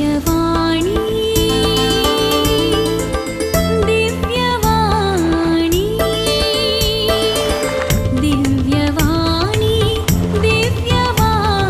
दिव्यवाणी, दिव्यवाणी, दिव्यवाणी, दिव्यवाणी.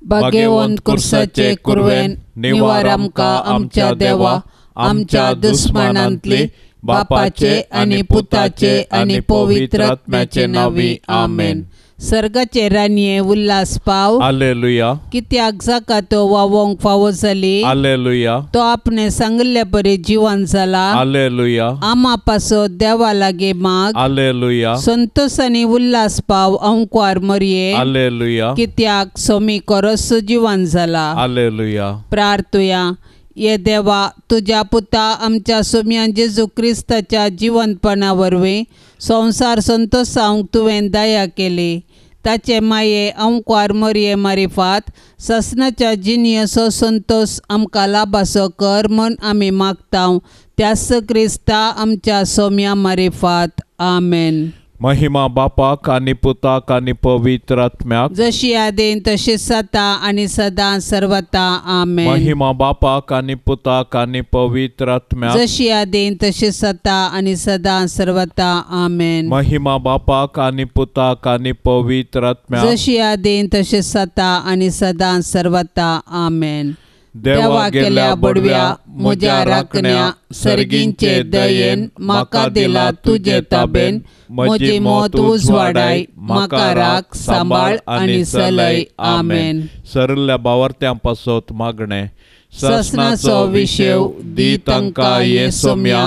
भाग्यवंत कुर्साचे कुरवेन निवार आमकां आमच्या देवा, आमच्या दुस्मानांतली, बापाचे आनी पुताचे आनी पवित्र आत्म्याचे नांवी, आमेन. सर्गाचे राणये उल्हास पाव. आलेलुया. कित्याक जाका तो वावोंक फावो जाली. आलेलुया. तो आपणे सांगिल्ले परी जिवन जाला. आलेलुया. आमा पासो देवा लागीं माग. आलेलुया. संतोष आनी उल्हास पाव अंकवार मरये. आलेलुया. कित्याक सोमी कोरस जिवन जाला. आलेलुया. प्रार्थुया. ये देवा, तुज्या पुता आमच्या सोम्या जेजू क्रिस्ताच्या जिवंतपणा वरवीं संवसार संतोषावंक तुवें दया केली. ताचे माये अंकवार मरये मारिफात ससनाच्या जिणयेचो संतोष आमकां लाभासो कर म्हूण आमी मागता, त्याच क्रिस्ता आमच्या सोम्या मारिफात, आमेन. महिमा बापाक आनी पुताक आनी पवित्र आत्म्याक. जशी आदीन तशी सता आनी सदां सर्वता, आमेन. महिमा बापाक आनी पुताक आनी पवित्र आत्म्याक. जशी आदीन तशी सता आनी सदां सर्वता, आमेन. महिमा बापाक आनी पुताक आनी पवित्र आत्म्याक. जशी आदीन तशी सता आनी सदां सर्वता, आमेन. देवा गेल्या बडव्या म्हज्या राखण्या, सर्गींचे दयेन म्हाका दिला तुजे ताबेन, म्हजी मत उजवाडाय, म्हाका राख, सांबाळ आनी चलय, आमेन. सरल्या बावर्त्यां पासत मागणें. ससनाचो विशेव दी तांकां ये सोम्या,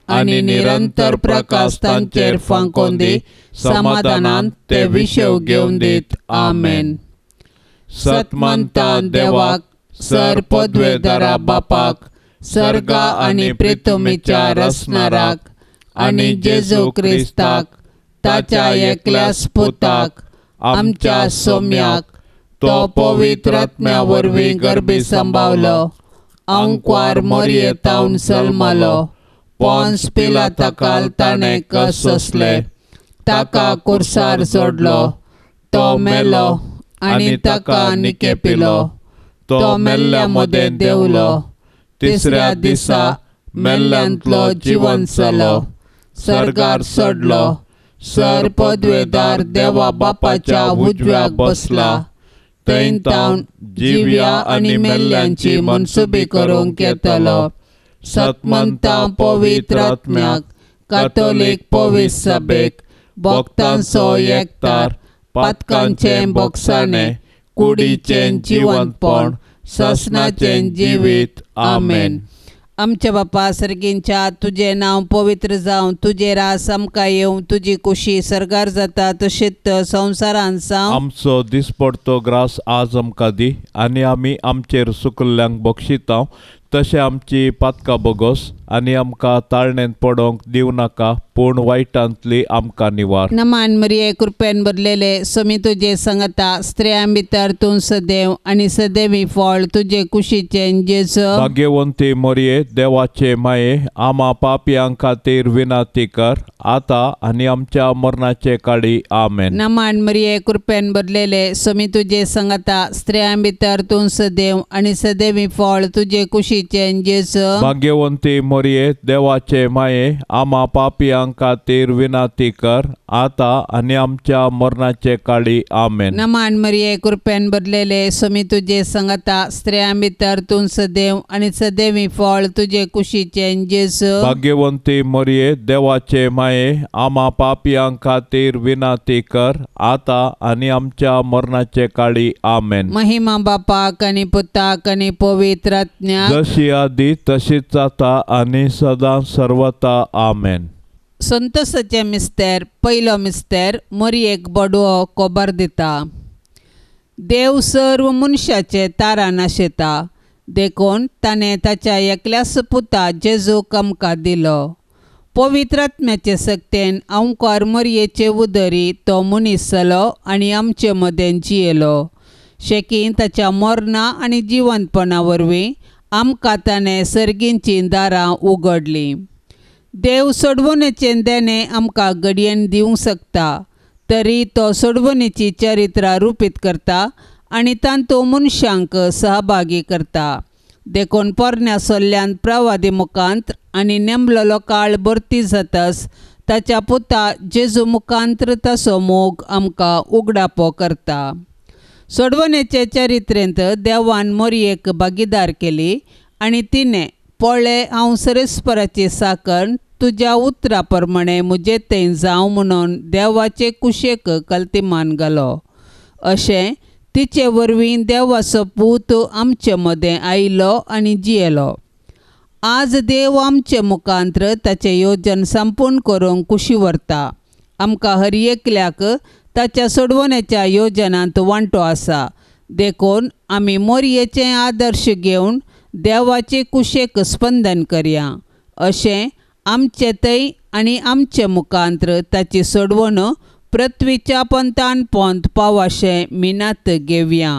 आनी निरंतर प्रकाश तांचेर फांकोवन दी, समाधानान ते विशेव घेवन दीत, आमेन. सतमंता देवाक, सर पदवेदारा बापाक, सर्गा आनी प्रितुमीच्या रसनाराक, आनी जेजू क्रिस्ताक ताच्या एकल्याच पुताक आमच्या सोम्याक, तो पवित्र आत्म्या वरवीं गर्भी सांबावलो, अंकवार मोरये तावन सलमालो, पोन्स पिलाताकाल ताणें कस सोंसले, ताका कुर्सार सोडलो, तो मेलो आनी ताका निकेपिलो, तो मेल्ल्या मदें देंवलो, तिसऱ्या दिसा मेल्ल्यांतलो जिवन जालो, सर्गार चडलो, सर पदवेदार देवा बापाच्या उजव्याक बसला, थंय तावन जिव्या आनी मेल्ल्यांची मनसुबी करूंक येतलो. सतमंता पवित्र आत्म्याक, कातोलीक पवित्र सभेक, भक्तांचो एकतार, पातकांचें बोगसाणें, कुडीचें जिवंतपण, ससनाचें जिवीत, आमेन. आमच्या बापा सर्गींच्या, तुजें नांव पवित्र जावं, तुजें रास आमकां येवं, तुजी कुशी सर्गार जाता तशीच संवसारांत जावं. आमचो दिसपडतो ग्रास आज आमकां दी, आनी आमी आमचेर सुकल्ल्यांक बक्षिता तशें आमची पातकां बोगोस, आनी आमकां ताळणेंत पडोवंक दिवं नाका, पूण वायटांतली आमकां निवार. नमान मरिये, कृपेन भरलेले, सोमी तुजे संगता, स्त्रियां भितर तूं सदैव आनी सदैवी फळ तुजे कुशीचें जेजू. भाग्यवंती मरिये, देवाचे माये, आमा पापयां खातीर विनंती कर, आतां आनी आमच्या मरणाचे काळी, आमेन. नमान मरिये, कृपेन भरलेले, सोमी तुजे संगता, स्त्रियां भितर तूं सदैव आनी सदैवी फळ तुजे कुशीचें जेजू. भाग्यवंती मरिये, देवाचे माये, आमा पापयां खातीर विनंती कर, आतां आनी आमच्या मरणाचे काळी, आमेन. नमान मरिये, कृपेन भरलेले, सोमी तुजे संगता, स्त्रियां भितर तूं सदैव आनी सदैवी फळ तुजे कुशीचें जेजू. भाग्यवंती मरिये, देवाचे माये, आमा पापयां खातीर विनंती कर, आतां आनी आमच्या मरणाचे काळी, आमेन. महिमा बापाक आनी पुताक आनी पवित्र आत्म्याक, जशी आदी तशीच आतां आनी सदां सर्वता, आमेन. संतोषाचे मिस्तेर. पयलो मिस्तेर, मोरयेक बडवो कोबर दिता. देव सर्व मनशाचे तारा नाशेता, देखून ताणें ताच्या एकल्याच पुता जेजूक आमकां दिलो. पवित्र आत्म्याचे सक्तेन अंकार मोरयेचे उदरी तो मनीस जालो आनी आमचे मदें जियेलो. शेकीन ताच्या मरणा आनी जिवंतपणा वरवीं आमकां ताणें सर्गींचीं दारां उगडलीं. देव सोडवणेचें देणें आमकां घडयेन दिवंक शकता, तरी तो सोडवणेची चरित्रां रुपीत करता आनी तांतू मनशांक सहभागी करता. देखून पोरण्या सल्ल्यान प्रवादी मुखांत आनी नेमलेलो काळ भरती जातास ताच्या पुता जेजू मुखांत्र ताचो मोग आमकां उगडापो करता. सोडवणेचे चरित्रेंत देवान मोरयेक भागीदार केली आनी तिणें पळय हांव सरेस्पराची साकण तुज्या उतरा प्रमाणें म्हजे थंय जावं म्हणून देवाचे कुशेक कल्तिमान घालो. अशें तिचे वरवीं देवाचो पूत आमचे मदें आयलो आनी जियेलो. आज देव आमचे मुखांत्र ताचें योजन संपूर्ण करूंक कुशी व्हरता. आमकां हर एकल्याक ताच्या सोडवण्याच्या योजनांत वांटो आसा. देखून आमी मोरयेचें आदर्श घेवन देवाचे कुशेक स्पंदन करया. अशें आमचे थंय आनी आमचे मुखांत्र ताची सोडवण पृथ्वीच्या पंथान पोंत पावाशें मिनात घेवया.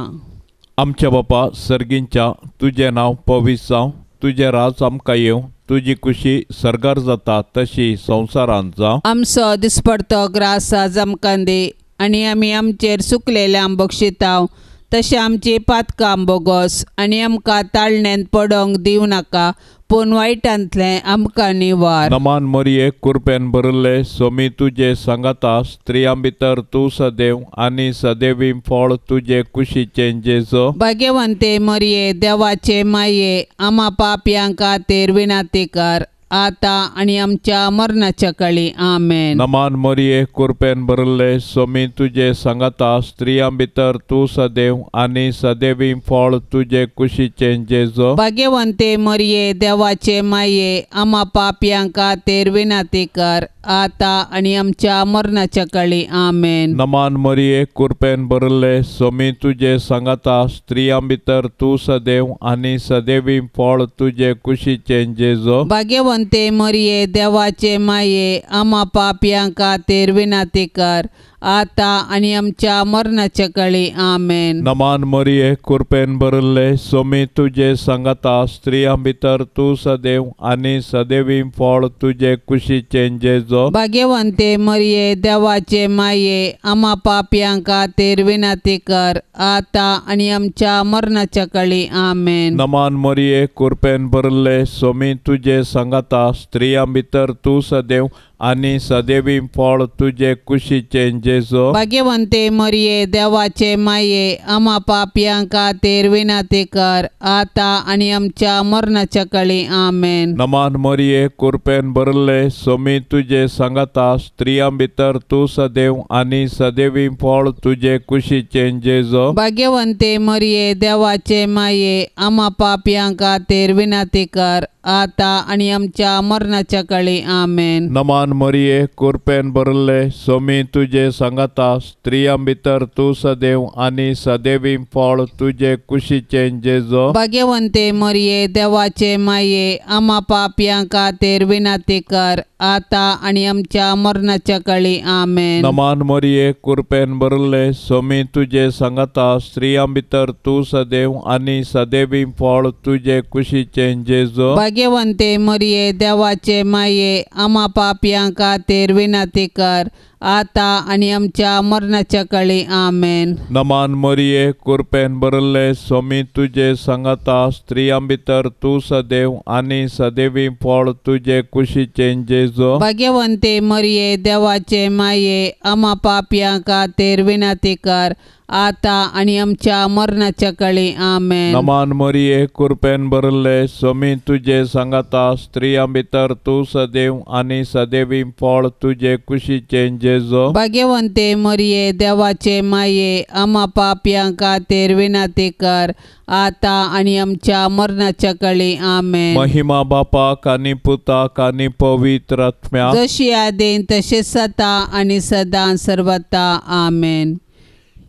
आमच्या बापा सर्गींच्या, तुजें नांव पवित्र जावं, तुजें राज आमकां येवं, तुजी कुशी सर्गार जाता तशी संवसारांत जावं. आमचो दिसपडतो ग्रास आज आमकां दी आनी आमी आमचेर सुकलेल्यांक बक्षिताव तशें आमची पातकां बोगोस आनी आमकां ताळण्यांत पडोंक दिवं नाका पूण वायटांतलें आमकां निवार. नमान मरिये, कुरपेन भरिल्ले, सोमी तुजे सांगाता, स्त्रियां भितर तूं सदैव आनी सदैवी फळ तुजे कुशीचें जेजो. भाग्यवंते मरिये, देवाचे माये, आमा पापयां खातीर विनंती कर आतां आनी आमच्या मरणाच्या काळी. आमेन. नमान मरिये, कुरपेन भरिल्ले, सोमी तुजे सांगाता, स्त्रियां भितर तूं सदैव आनी सदैवी फळ तुजे कुशीचें जेजो. भाग्यवंते मरिये, देवाचे माये, आमा पापयां खातीर विनंती कर आतां आनी आमच्या मरणाच्या काळी. आमेन. नमान मरिये, कुरपेन भरिल्ले, सोमी तुजे सांगाता, स्त्रियां भितर तूं सदैव आनी सदैवी फळ तुजे कुशीचें जेजो. भाग्यवंते मरिये, देवाचे माये, आमा पापयां खातीर विनंती कर आतां आनी आमच्या मरणाच्या काळी. आमेन. नमान मरिये, कुरपेन भरिल्ले, सोमी तुजे सांगाता, स्त्रियां भितर तूं सदैव आनी सदैवी फळ तुजे कुशीचें जेजो. भाग्यवंते मरिये, देवाचे माये, आमा पापयां खातीर विनंती कर आतां आनी आमच्या मरणाच्या काळी. आमेन. नमान मरिये, कुरपेन भरिल्ले, सोमी तुजे सांगाता, स्त्रियां भितर तूं सदैव आनी सदैवी फळ तुजे कुशीचें जेजो. भाग्यवंते मरिये, देवाचे माये, आमा पापयां खातीर विनंती कर आतां आनी आमच्या मरणाच्या काळी. आमेन. नमान मरिये, कुरपेन भरिल्ले, सोमी तुजे सांगाता, स्त्रियां भितर तूं सदैव आनी सदैवी फळ तुजे कुशीचें जेजो. भाग्यवंते मरिये, देवाचे माये, आमा पापयां खातीर विनंती कर आतां आनी आमच्या मरणाच्या काळी. आमेन. नमान मरिये, कुरपेन भरिल्ले, सोमी तुजे सांगाता, स्त्रियां भितर तूं सदैव आनी सदैवी फळ तुजे कुशीचें जेजो. भाग्यवंते मरिये, देवाचे माये, आमा पापयां खातीर विनंती कर आतां आनी आमच्या मरणाच्या काळी. आमेन. नमान मरिये, कुरपेन भरिल्ले, सोमी तुजे सांगाता, स्त्रियां भितर तूं सदैव आनी सदैवी फळ तुजे कुशीचें जेजो. भाग्यवंते मरिये, देवाचे माये, आमा पापयां खातीर विनंती कर आतां आनी आमच्या मरणाच्या काळी. आमेन. नमान मरिये, कुरपेन भरिल्ले, सोमी तुजे सांगाता, स्त्रियां भितर तूं सदैव आनी सदैवी फळ तुजे कुशीचें जेजो. भाग्यवंते मरिये, देवाचे माये, आमा पापयां खातीर विनंती कर आतां आनी आमच्या मरणाच्या काळी. आमेन. नमान मरिये, कुरपेन भरिल्ले, सोमी तुजे सांगाता, स्त्रियां भितर तूं सदैव आनी सदैवी फळ तुजे कुशीचें जेजो. भाग्यवंते मरिये, देवाचे माये, आमा पापयां खातीर विनंती कर आतां आनी आमच्या मरणाच्या काळी. आमेन. महिमा बापाक आनी पुताक आनी पवित्र आत्म्याक, जशी आदीन तशें सता आनी सदां सर्वता. आमेन.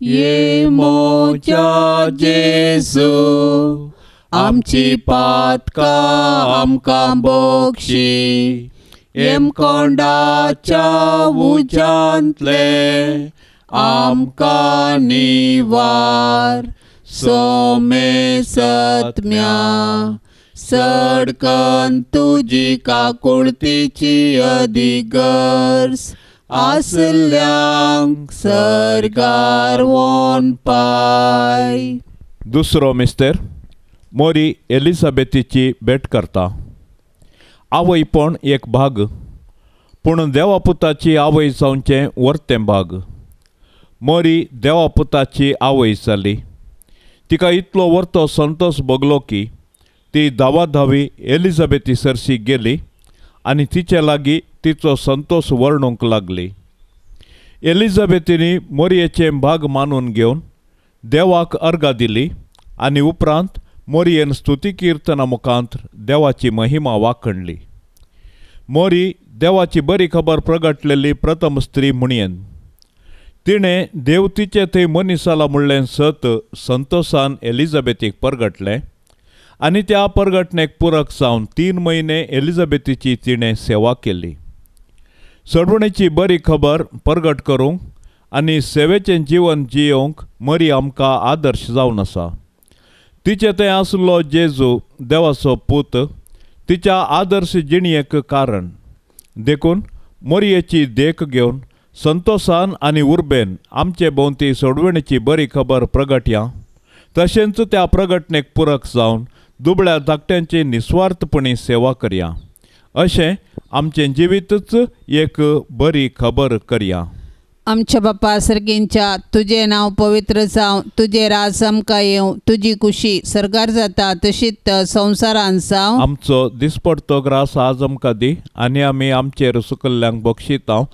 ये मोज्या जेजू, आमची पातकां आमकां बक्षी, येमकोंडाच्या उज्यांतले आमकां निवार, सोमे सत्म्या सडकन तुजी काकुळतीची अधिगर्ज आसल्यांक सर्गार वोन पाय. दुसरो मिस्तेर मोरी एलिझाबेथीची भेट करता. आवयपण एक भाग, पूण देवापुताची आवय जावचें वर्तें भाग. मोरी देवापुताची आवय जाली. तिका इतलो वर्तो संतोश भोगलो की ती धावाधावी एलिझाबेथी सरशी गेली आनी तिचे लागीं तिचो संतोश वर्णूंक लागली. एलिझाबेथीनी मोरयेचें भाग मानून घेवन देवाक अर्गां दिली आनी उपरांत मोरयेन स्तुती किर्तना मुखांत देवाची महिमा वाखणली. मोरी देवाची बरी खबर प्रगटलेली प्रथम स्त्री म्हणयेन. तिणें देव तिचे थंय मनीस जाला म्हणलें सत संतोशान एलिझाबेथीक परगटलें आनी त्या परगटणेक पुरक जावन 3 म्हयने एलिझाबेथीची तिणें सेवा केली. सोडवणेची बरी खबर परगट करूंक आनी सेवेचें जिवन जियोवंक मरी आमकां आदर्श जावन आसा. तिचे थंय आसलो जेजू देवाचो पूत तिच्या आदर्श जिणयेक कारण. देखून मोरयेची देख घेवन संतोशान आनी उर्बेन आमचे भोंवती सोडवणेची बरी खबर प्रगटया. तशेंच त्या प्रगटणेक पुरक जावन दुबळ्या धाकट्यांची निस्वार्थपणी सेवा करया. अशें आमचें जिवीतच एक बरी खबर करया. आमच्या बापा सर्गींच्या, तुजें नांव पवित्र जावं, तुजें राज आमकां येवं, तुजी कुशी सर्गार जाता तशीच संवसारान जावं. आमचो दिसपडतो ग्रास आज आमकां दी आनी आमी आमचेर सुकल्ल्यांक बक्षितांव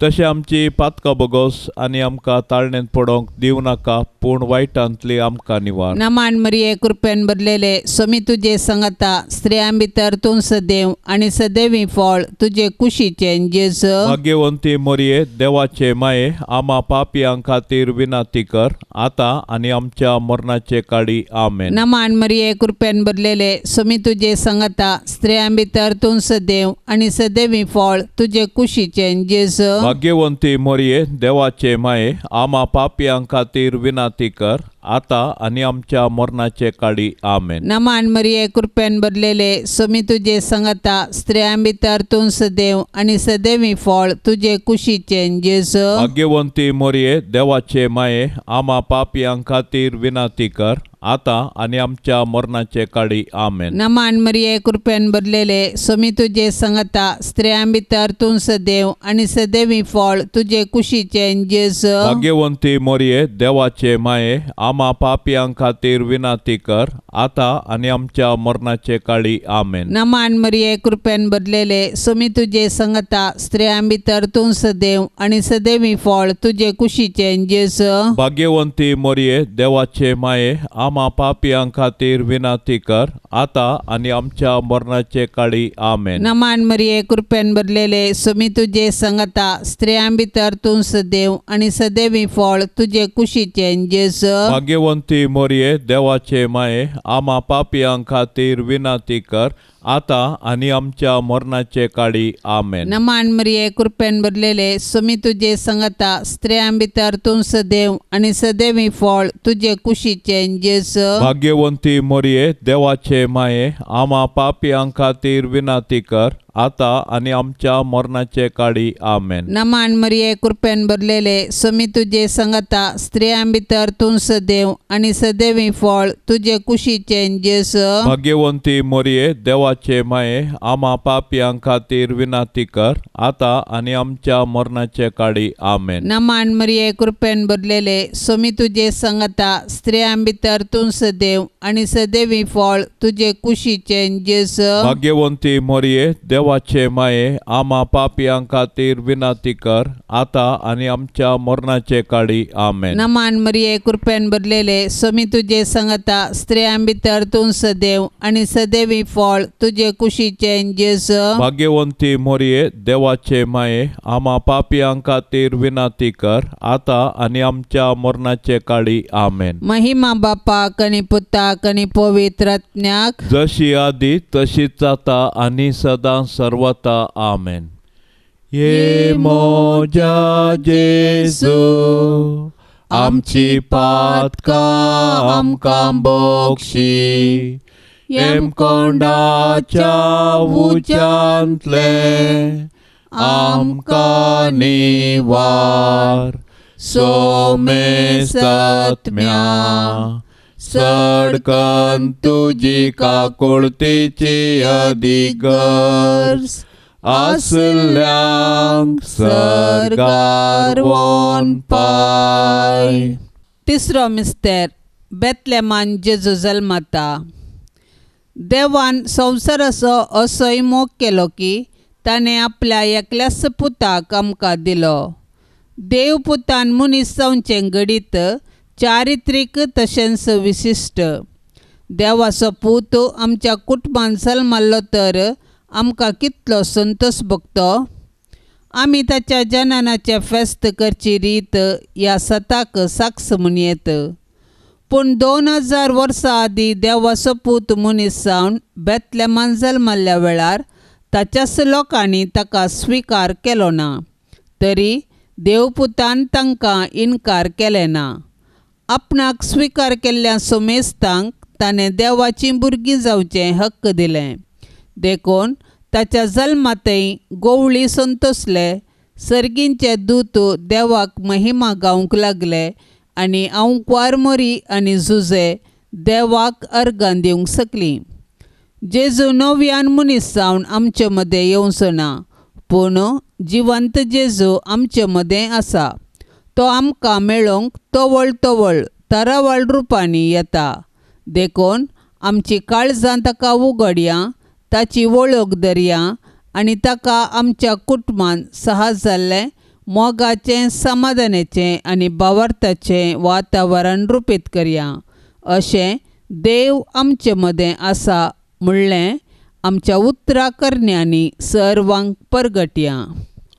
तशें आमची पातकां बोगोस आनी आमकां ताळणेंत पडोवंक दिवं नाका, पूण वायटांतली आमकां निवार. नमान मरिये, कृपेन भरलेले, स्वामी तुजे संगता, स्त्रियां भितर तूं सदैव आनी सदैवी फळ तुजे कुशीचें जेजू. भाग्यवंती मोरये, देवाचे माये, आमा पापयां खातीर विनंती कर आतां आनी आमच्या मरणाचे काळी. आमेन. नमान मरिये, कृपेन भरलेले, स्वामी तुजे संगता, स्त्रियां भितर तूं सदैव आनी सदैवी फळ तुजे कुशीचें जेजू. भाग्यवंती मोरये, देवाचे माये, आमा पापयां खातीर विनंती कर आतां आनी आमच्या मरणाचे काळी. आमेन. नमान मरिये, कृपेन भरलेले, स्वामी तुजे संगता, स्त्रियां भितर तूं सदैव आनी सदैवी फळ तुजे कुशीचें जेजू. भाग्यवंती मोरये, देवाचे माये, आमा पापयां खातीर विनंती कर आतां आनी आमच्या मरणाचे काळी. आमेन. नमान मरिये, कृपेन भरलेले, स्वामी तुजे संगता, स्त्रियां भितर तूं सदैव आनी सदैवी फळ तुजे कुशीचें जेजू. भाग्यवंती मोरये, देवाचे माये, आमा पापयां खातीर विनंती कर आतां आनी आमच्या मरणाचे काळी. आमेन. नमान मरिये, कृपेन भरलेले, स्वामी तुजे संगता, स्त्रियां भितर तूं सदैव आनी सदैवी फळ तुजे कुशीचें जेजू. भाग्यवंती मोरये, देवाचे माये, आमा पापयां खातीर विनंती कर आतां आनी आमच्या मरणाचे काळी. आमेन. नमान मरिये, कृपेन भरलेले, स्वामी तुजे संगता, स्त्रियां भितर तूं सदैव आनी सदैवी फळ तुजे कुशीचें जेजू. भाग्यवंती मोरये, देवाचे माये, आमा पापयां खातीर विनंती कर आतां आनी आमच्या मरणाचे काळी. आमेन. नमान मरिये, कृपेन भरलेले, स्वामी तुजे संगता, स्त्रियां भितर तूं सदैव आनी सदैवी फळ तुजे कुशीचें जेजू. भाग्यवंती मोरये, देवाचे माये, आमा पापयां खातीर विनंती कर आतां आनी आमच्या मरणाचे काळी. आमेन. नमान मरिये, कृपेन भरलेले, स्वामी तुजे संगता, स्त्रियां भितर तूं सदैव आनी सदैवी फळ तुजे कुशीचें जेजू. भाग्यवंती मोरये, देवाचे माये, आमा पापयां खातीर विनंती कर आतां आनी आमच्या मरणाचे काळी. आमेन. नमान मरिये, कृपेन भरलेले, स्वामी तुजे संगता, स्त्रियां भितर तूं सदैव आनी सदैवी फळ तुजे कुशीचें जेजू. भाग्यवंती मोरये, देवाचे माये, आमा पापयां खातीर विनंती कर आतां आनी आमच्या मरणाचे काळी. आमेन. नमान मरिये, कृपेन भरलेले, स्वामी तुजे संगता, स्त्रियां भितर तूं सदैव आनी सदैवी फळ तुजे कुशीचें जेजू. भाग्यवंती मोरये, देवाचे माये, आमा पापयां खातीर विनंती कर आतां आनी आमच्या मरणाचे काळी. आमेन. महिमा बापाक आनी पुताक आनी पवित्र आत्म्याक, जशी आदी तशीच जाता आनी सदां सर्वता. आमेन. ये मोज्या जेजू, आमची पातकां आमकां बक्षी, हेमकोंडाच्या उज्यांतले आमकां निवार सोमेस्तात्म्या सडकन तुजी काकुळतीची अधिगर्ज आसल्यांक सर्गार व्हरून पाय. तिसरो मिस्तेर बेतलेमान जेजू जल्मता. देवान संवसाराचो असोय मोग केलो की ताणें आपल्या एकल्याच पुताक आमकां दिलो. देव पुतान मनीस जावचें घडीत चारित्रीक तशेंच विशिश्ट. देवाचो पूत आमच्या कुटुंबान जल्मल्लो तर आमकां कितलो संतोश भोगतो. आमी ताच्या जननाचें फेस्त करची रीत ह्या सताक साक्ष म्हूण येत. पूण 2000 वर्सां आदीं देवाचो पूत मनीस जावन बेतलेमान जल्मल्ल्या वेळार ताच्याच लोकांनी ताका स्विकार केलो ना, तरी देवपुतान तांकां इनकार केलें ना. आपणाक स्विकार केल्ल्या सोमेस्तांक ताणें देवाचीं भुरगीं जावचें हक्क दिलें. देखून ताच्या जल्मांतय गोवळी संतोसले, सर्गींचे दूत देवाक महिमा गावंक लागले आनी आंकवार मोरी आनी जुजे देवाक अर्गां दिवंक शकलीं. जेजू नव्यान मनीस जावन आमचे मदें येवचो ना, पूण जिवंत जेजू आमचे मदें आसा. तो आमकां मेळोवंक तवळ तवळ तरावळ रुपांनी येता. देखून आमची काळजां ताका उगडया, ताची वळख धरया आनी ताका आमच्या कुटुंबान सहज जाल्लें मोगाचें, समाधानाचें आनी भावार्थाचें वातावरण रुपीत करया. अशें देव आमचे मदें आसा म्हणलें आमच्या उतरा करण्यांनी सर्वांक परगटया.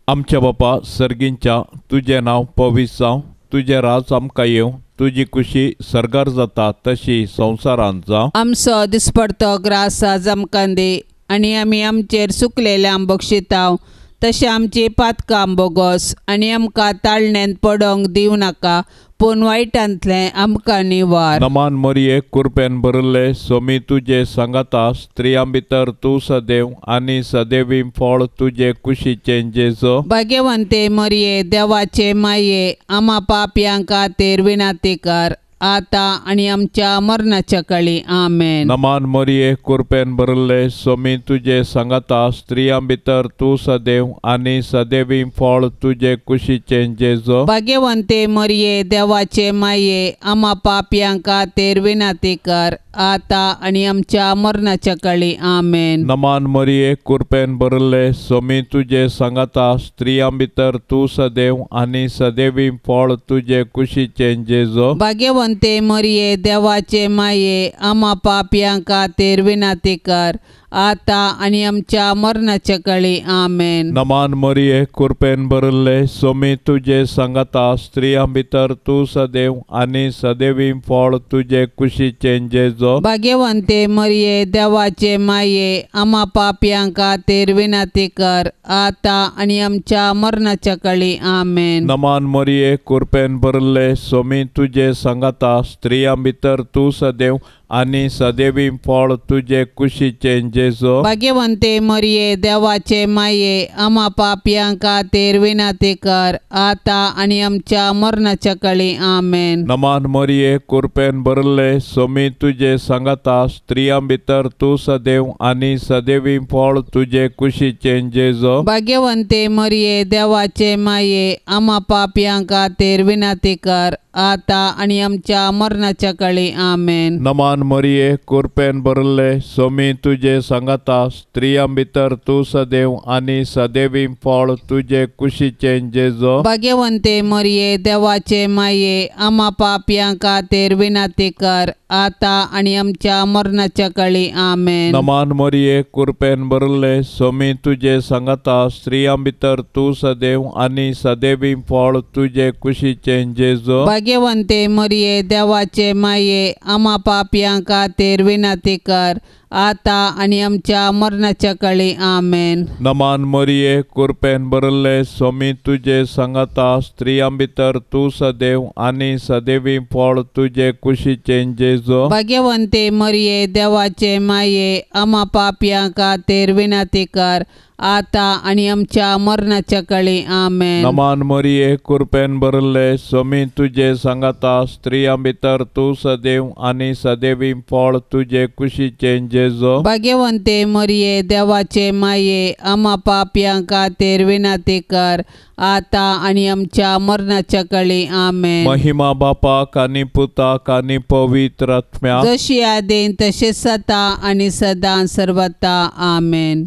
आमच्या बापा सर्गींच्या, तुजें नांव पवित्र जावं, तुजें राज आमकां येवं, तुजी खुशी सर्गार जाता तशी संवसारांत जावं. आमचो दिसपडतो ग्रास आज आमकां दी आनी आमी आमचेर सुकलेल्यांक बक्षितांव तशें आमची पातकां बोगोस आनी आमकां ताळण्यांत पडोंक दिवं नाका, पूण वायटांतलें आमकां निवार. नमान मरिये, कुरपेन भरिल्ले, सोमी तुजे सांगाता, स्त्रियां भितर तूं सदैव आनी सदैवी फळ तुजे कुशीचें जेजो. भाग्यवंते मरिये, देवाचे माये, आमा पापयां खातीर विनंती कर आतां आनी आमच्या मरणाच्या काळी. आमेन. नमान मरिये, कुरपेन भरिल्ले, सोमी तुजे सांगाता, स्त्रियां भितर तूं सदैव आनी सदैवी फळ तुजे कुशीचें जेजो. भाग्यवंते मरिये, देवाचे माये, आमा पापयां खातीर विनंती कर आतां आनी आमच्या मरणाच्या काळी. आमेन. नमान मरिये, कुरपेन भरिल्ले, सोमी तुजे सांगाता, स्त्रियां भितर तूं सदैव आनी सदैवी फळ तुजे कुशीचें जेजो. भाग्यवंते मरिये, देवाचे माये, आमा पापयां खातीर विनंती कर आतां आनी आमच्या मरणाच्या काळी. आमेन. नमान मरिये, कुरपेन भरिल्ले, सोमी तुजे सांगाता, स्त्रियां भितर तूं सदैव आनी सदैवी फळ तुजे कुशीचें जेजो. भाग्यवंते मरिये, देवाचे माये, आमा पापयां खातीर विनंती कर आतां आनी आमच्या मरणाच्या काळी. आमेन. नमान मरिये, कुरपेन भरिल्ले, सोमी तुजे सांगाता, स्त्रियां भितर तूं सदैव आनी सदैवी फळ तुजे कुशीचें जेजो. भाग्यवंते मरिये, देवाचे माये, आमा पापयां खातीर विनंती कर आतां आनी आमच्या मरणाच्या काळी. आमेन. नमान मरिये, कुरपेन भरिल्ले, सोमी तुजे सांगाता, स्त्रियां भितर तूं सदैव आनी सदैवी फळ तुजे कुशीचें जेजो. भाग्यवंते मरिये, देवाचे माये, आमा पापयां खातीर विनंती कर आतां आनी आमच्या मरणाच्या काळी. आमेन. नमान मरिये, कुरपेन भरिल्ले, सोमी तुजे सांगाता, स्त्रियां भितर तूं सदैव आनी सदैवी फळ तुजे कुशीचें जेजो. भाग्यवंते मरिये, देवाचे माये, आमा पापयां खातीर विनंती कर आतां आनी आमच्या मरणाच्या काळी. आमेन. नमान मरिये, कुरपेन भरिल्ले, सोमी तुजे सांगाता, स्त्रियां भितर तूं सदैव आनी सदैवी फळ तुजे कुशीचें जेजो. भाग्यवंते मरिये, देवाचे माये, आमा पापयां खातीर विनंती कर आतां आनी आमच्या मरणाच्या काळी. आमेन. नमान मरिये, कुरपेन भरिल्ले, सोमी तुजे सांगाता, स्त्रियां भितर तूं सदैव आनी सदैवी फळ तुजे कुशीचें जेजो. भाग्यवंते मरिये, देवाचे माये, आमा पापयां खातीर विनंती कर आतां आनी आमच्या मरणाच्या काळी. आमेन. नमान मरिये, कृपेन भरले, स्वामी तुजे सांगाता, स्त्रियां भितर तूं सदैव आनी सदैवी फळ तुजे कुशीचें जेजो. भाग्यवंते मरिये, देवाचे माये, आमा पापयां खातीर विनंती कर, आतां आनी आमच्या मरणाच्या काळी. आमेन. महिमा बापाक आनी पुताक आनी पवित्र आत्म्याक, जशी आदीन तशें सता आनी सदां सर्वता. आमेन.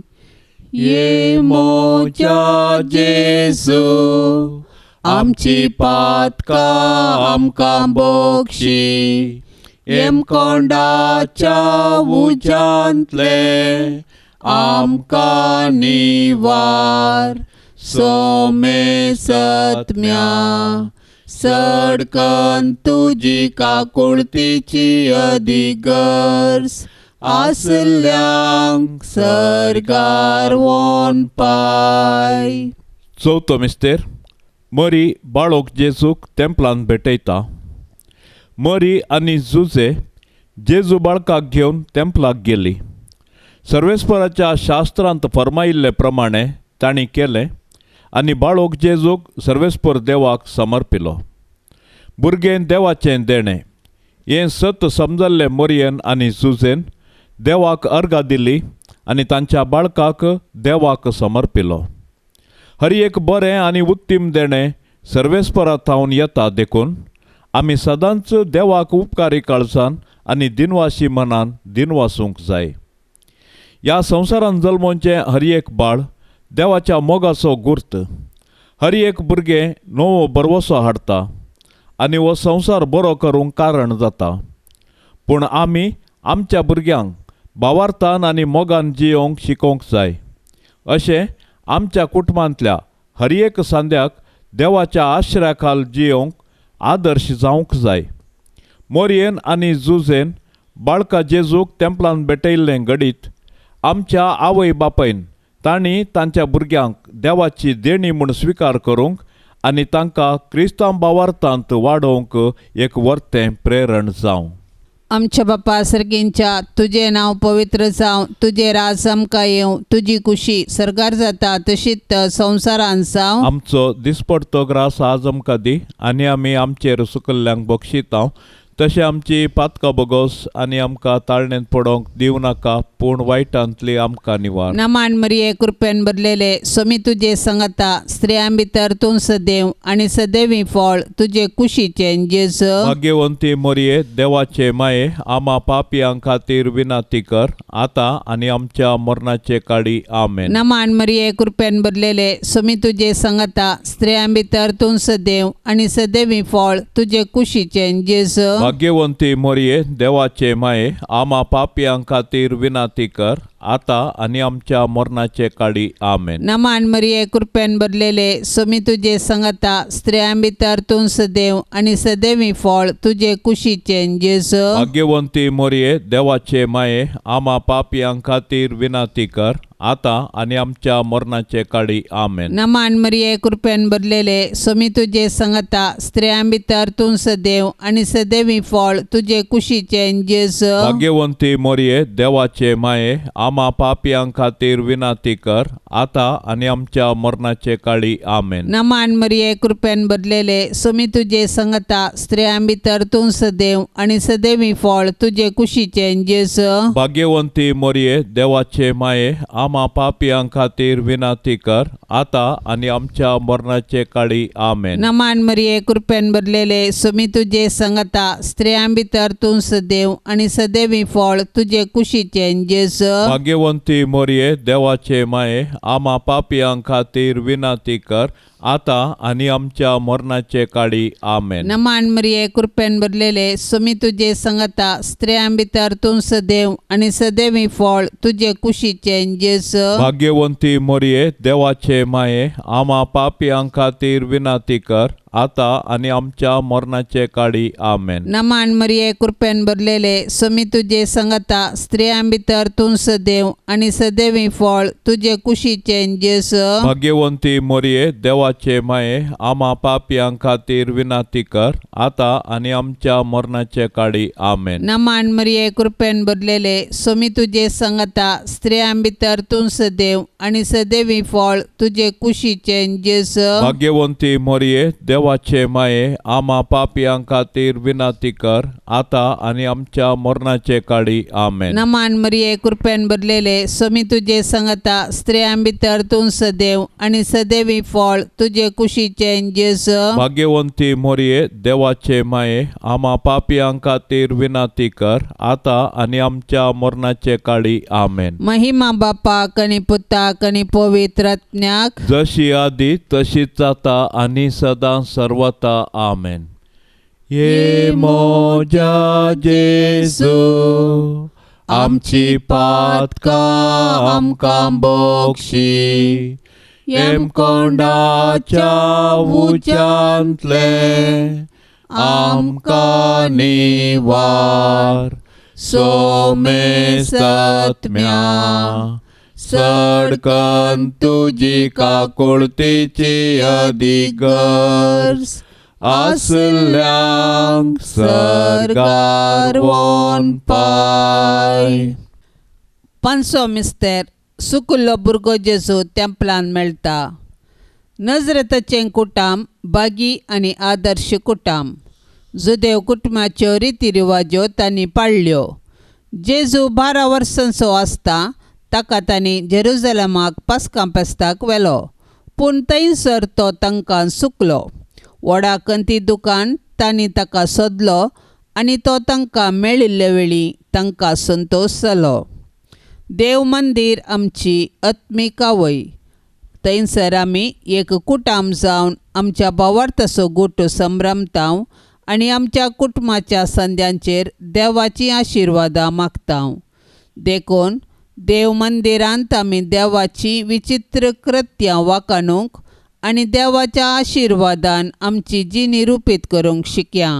ये मोज्या जेजू, आमची पातकां आमकां बक्षी, येमकोंडाच्या उज्यांतले आमकां निवार, सोमे सत्म्या सडकन तुजी काकुळतीची अधिगर्ज आसल्यांक सरकार वोन पाय. चवथो मिस्तेर. मरी बाळोक जेजूक तेंपलान भेटयता. मरी आनी जुजे जेजू बाळकाक घेवन तेंपलाक गेली. सर्वेस्पराच्या शास्त्रांत फर्मायिल्ले प्रमाणे तांणी केलें आनी बाळोक जेजूक सर्वेस्पर देवाक समर्पिलो. भुरगें देवाचें देणें हें सत समजल्लें मोरयेन आनी जुजेन देवाक अर्गां दिली आनी तांच्या बाळकाक देवाक समर्पिलो. हर एक बरें आनी उत्तीम देणें सर्वेस्परा थावन येता, देखून आमी सदांच देवाक उपकारी काळजान आनी दिनवाशी मनान दिनवासूंक जाय. ह्या संवसारांत जल्मोवचें हर एक बाळ देवाच्या मोगाचो गुर्त. हर एक भुरगें नवो भरवसो हाडटा आनी हो संवसार बरो करूंक कारण जाता. पूण आमी आमच्या भुरग्यांक भावार्थान आनी मोगान जियोवंक शिकोवंक जाय. अशें आमच्या कुटुंबांतल्या हर एक सांद्याक देवाच्या आश्रया खाल जियोवंक आदर्श जावंक जाय. मोरयेन आनी जुजेन बाळका जेजूक तेंपलान भेटयल्लें घडीत आमच्या आवय बापायन तांणी तांच्या भुरग्यांक देवाची देणी म्हूण स्विकार करूंक आनी तांकां क्रिस्तांव भावार्थांत वाडोवंक एक वर्तें प्रेरण जावं. आमच्या बापा सर्गींच्या, तुजें नांव पवित्र जावं, तुजें राज आमकां येवं, तुजी कुशी सरकार जाता तशीच संवसारांत जावं. आमचो दिसपडतो ग्रास आज आमकां दी आनी आमी आमचेर सुकल्ल्यांक बक्षितांव, तशें आमची पातकां बोगोस आनी आमकां ताळणेंत पडोवंक दिवं नाका, पूण वायटांतली आमकां निवार. नमान मरिये, कृपेन भरलेले, स्वामी तुजे संगता, स्त्रियां भितर तूं सदैव आनी सदैवी फळ तुजे कुशीचें जेजू. भाग्यवंती मरिये, देवाचे माये, आमा पापयां खातीर विनंती कर, आतां आनी आमच्या मरणाचे काळी. आमेन. नमान मरिये, कृपेन भरलेले, स्वामी तुजे संगता, स्त्रियां भितर तूं सदैव आनी सदैवी फळ तुजे कुशीचें जेजू. भाग्यवंती मरिये, देवाचे माये, आमा पापयां खातीर विनंती कर, आतां आनी आमच्या मरणाचे काळी. आमेन. नमान मरिये, कृपेन भरलेले, स्वामी तुजे संगता, स्त्रियां भितर तूं सदैव आनी सदैवी फळ तुजे कुशीचें जेजू. भाग्यवंती मरिये, देवाचे माये, आमा पापयां खातीर विनंती कर, आतां आनी आमच्या मरणाचे काळी. आमेन. नमान मरिये, कृपेन भरलेले, स्वामी तुजे संगता, स्त्रियां भितर तूं सदैव आनी सदैवी फळ तुजे कुशीचें जेजू. भाग्यवंती मरिये, देवाचे माये, आमा पापयां खातीर विनंती कर, आतां आनी आमच्या मरणाचे काळी. आमेन. नमान मरिये, कृपेन भरलेले, स्वामी तुजे संगता, स्त्रियां भितर तूं सदैव आनी सदैवी फळ तुजे कुशीचें जेजू. भाग्यवंती मरिये, देवाचे माये, आमा पापयां खातीर विनंती कर, आतां आनी आमच्या मरणाचे काळी. आमेन. नमान मरिये, कृपेन भरलेले, स्वामी तुजे संगता, स्त्रियां भितर तूं सदैव आनी सदैवी फळ तुजे कुशीचें जेजू. भाग्यवंती मरिये, देवाचे माये, आमा पापयां खातीर विनंती कर, आतां आनी आमच्या मरणाचे काळी. आमेन. नमान मरिये, कृपेन भरलेले, स्वामी तुजे संगता, स्त्रियां भितर तूं सदैव आनी सदैवी फळ तुजे कुशीचें जेजू. भाग्यवंती मरिये, देवाचे माये, आमा पापयां खातीर विनंती कर, आतां आनी आमच्या मरणाचे काळी. आमेन. नमान मरिये, कृपेन भरलेले, स्वामी तुजे संगता, स्त्रियां भितर तूं सदैव आनी सदैवी फळ तुजे कुशीचें जेजू. भाग्यवंती मोरये, देवाचे माये, आमा पापयां खातीर विनंती कर, आतां आनी आमच्या मरणाचे काळी. आमेन. नमान मरिये, कृपेन भरलेले, स्वामी तुजे संगता, स्त्रियां भितर तूं सदैव आनी सदैवी फळ तुजे कुशीचें जेजू. भाग्यवंती मोरये, देवाचे माये, आमा पापयां खातीर विनंती कर, आतां आनी आमच्या मरणाचे काळी. आमेन. नमान मरिये, कृपेन भरलेले, स्वामी तुजे संगता, स्त्रियां भितर तूं सदैव आनी सदैवी फळ तुजे कुशीचें जेजू. भाग्यवंती मोरये, देवाचे माये, आमा पापयां खातीर विनंती कर, आतां आनी आमच्या मरणाचे काळी. आमेन. महिमा बापाक आनी पुताक आनी पवित्र आत्म्याक, जशी आदी तशीच आता आनी सदां सर्वता. आमेन. ये मोजा जेजू, आमची पातकां आमकां बक्षी, हेमकोंडाच्या उज्यांतले आमकां निवार, सोमेसत्म्या सडकन तुजी काकुळतीची अधिगर्ज आसल्यांक सर्गार वोन पाय. पांचसो मिस्तेर सुकुल्लो भुरगो जेजू तेंपलान मेळटा. नजरेताचें कुटाम बागी आनी आदर्श कुटाम. जुदेव कुटुंबाच्यो रिती रिवाज्यो तांणी पाळ्ळ्यो. जेजू 12 वर्सांचो आसता ताका तांणी जेरुजलमाक पास्कां फेस्ताक व्हेलो, पूण थंयसर तो तांकां सुकलो. व्हडा कंती दुकान तांणी ताका सोदलो आनी तो तांकां मेळिल्ले वेळी तांकां संतोश जालो. देव मंदीर आमची आत्मीक आवय. थंयसर आमी एक कुटाम जावन आमच्या भावार्थाचो गुट संभ्रमता आनी आमच्या कुटुंबाच्या संद्यांचेर देवाचीं आशिर्वादां मागता. देखून देव मंदिरांत आमी देवाची विचित्र कृत्यां वाखाणूंक आनी देवाच्या आशिर्वादान आमची जिणी रुपीत करूंक शिकया.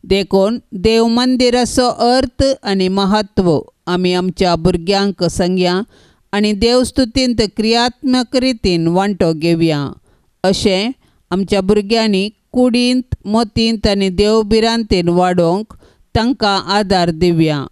देखून देव मंदिराचो अर्थ आनी महत्व आमी आमच्या भुरग्यांक सांगया आनी देवस्तुतींत क्रियात्मक रितीन वांटो घेवया. अशें आमच्या भुरग्यांनी कुडींत, मतींत आनी देवभिरांतीन वाडोवंक तांकां आदार दिवया.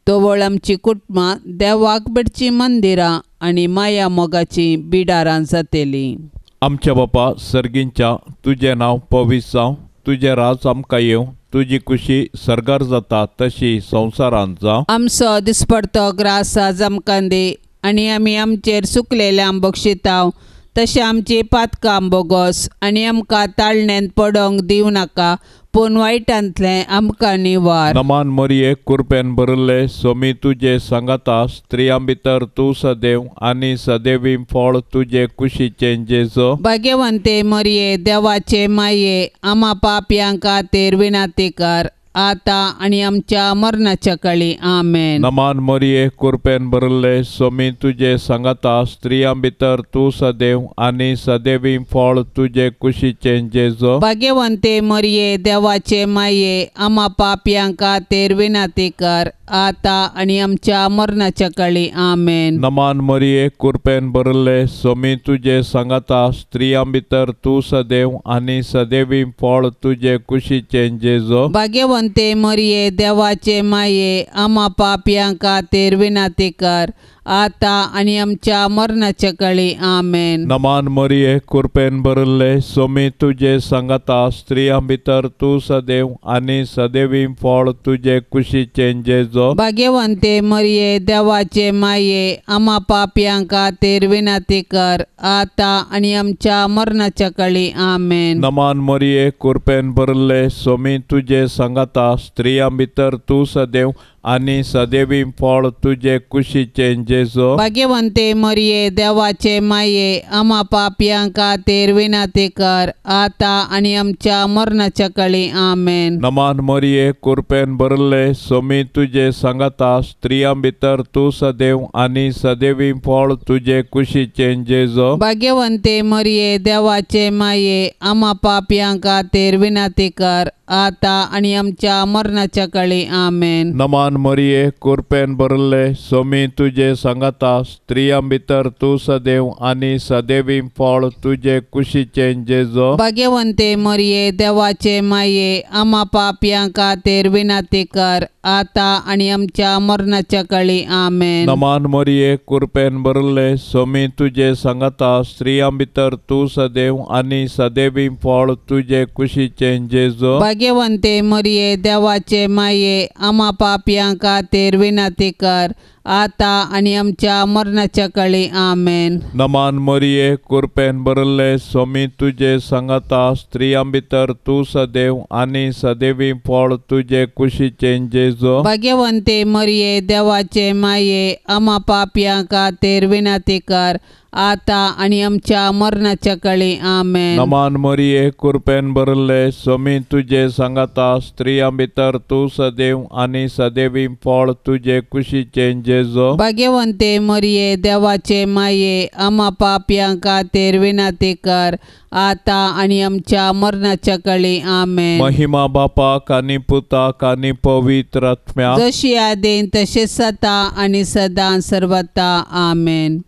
तवळ आमची कुटुंबां देवाक भेटचीं मंदिरां आनी माया मोगाचीं बिडारां जातलीं. आमच्या बापा सर्गींच्या, तुजें नांव पवित्र जावं, तुजें राज आमकां येवं, तुजी खुशी सर्गार जाता तशी संवसारांत जावं. आमचो दिसपडतो ग्रास आज आमकां दी आनी आमी आमचेर सुकलेल्यांक बक्षिताव तशें आमची पातकां बोगोस आनी आमकां ताळण्यांत पडोंक दिवं नाका, पूण वायटांतलें आमकां निवार. नमान मरिये, कृपेन भरिल्ले, स्वामी तुजे सांगाता, स्त्रियां भितर तूं सदैव आनी सदैवी फळ तुजे कुशीचें जेजू. भाग्यवंते मरिये, देवाचे माये, आमा पापयां खातीर विनंती कर, आतां आनी आमच्या मरणाच्या काळी. आमेन. नमान मरिये, कृपेन भरिल्ले, स्वामी तुजे सांगाता, स्त्रियां भितर तूं सदैव आनी सदैवी फळ तुजे कुशीचें जेजू. भाग्यवंते मरिये, देवाचे माये, आमा पापयां खातीर विनंती कर, आतां आनी आमच्या मरणाच्या काळी. आमेन. नमान मरिये, कृपेन भरिल्ले, स्वामी तुजे सांगाता, स्त्रियां भितर तूं सदैव आनी सदैवी फळ तुजे कुशीचें जेजू. भाग्यवंते मरिये, देवाचे माये, आमा पापयां खातीर विनंती कर, आतां आनी आमच्या मरणाच्या काळी. आमेन. नमान मरिये, कृपेन भरिल्ले, स्वामी तुजे सांगाता, स्त्रियां भितर तूं सदैव आनी सदैवी फळ तुजे कुशीचें जेजू. भाग्यवंते मरिये, देवाचे माये, आमा पापयां खातीर विनंती कर, आतां आनी आमच्या मरणाच्या काळी. आमेन. नमान मरिये, कृपेन भरिल्ले, स्वामी तुजे सांगाता, स्त्रियां भितर तूं सदैव आनी सदैवी फळ तुजे कुशीचें जेजो। भाग्यवंते मरिये देवाचे माये आमा पापयां खातीर विनंती कर आता आनी आमच्या मरणाच्या काळी आमेन। नमान मरिये कृपेन भरले स्वामी तुजे सांगाता स्त्रियां भितर तूं सदैव आनी सदैवी फळ तुजे कुशीचें जेजो। भाग्यवंते मरिये देवाचे माये आमा पापयां खातीर विनंती कर आता आनी आमच्या मरणाच्या काळी आमेन। नमान मरिये कृपेन भरले स्वामी तुजे सांगाता स्त्रियां भितर तूं सदैव आनी सदैवी फळ तुजे कुशीचें जेजो। भाग्यवंते मरिये देवाचे माये आमा पापयां खातीर विनंती कर आता आनी आमच्या मरणाच्या काळी आमेन। नमान मरिये कृपेन भरले स्वामी तुजे सांगाता स्त्रियां भितर तूं सदैव आनी सदैवी फळ तुजे कुशीचें जेजो। भाग्यवंते मरिये देवाचे माये आमा पापयां खातीर विनंती कर आता आनी आमच्या मरणाच्या काळी आमेन। नमान मरिये कृपेन भरले स्वामी तुजे सांगाता स्त्रियां भितर तूं सदैव आनी सदैवी फळ तुजे कुशीचें जेजो। भाग्यवंते मरिये देवाचे माये आमा पापयां खातीर विनंती कर आता आनी आमच्या मरणाच्या काळी आमेन। नमान मरिये कृपेन भरले स्वामी तुजे सांगाता स्त्रियां भितर तूं सदैव आनी सदैवी फळ तुजे कुशीचें जेजो। भाग्यवंते मरिये देवाचे माये आमा पापयां खातीर विनंती कर आता आनी आमच्या मरणाच्या काळी आमेन। महिमा बापाक आनी पुताक आनी पवित्र आत्म्याक, जशी आदीन तशें सदा आनी सदां सर्वता आमेन।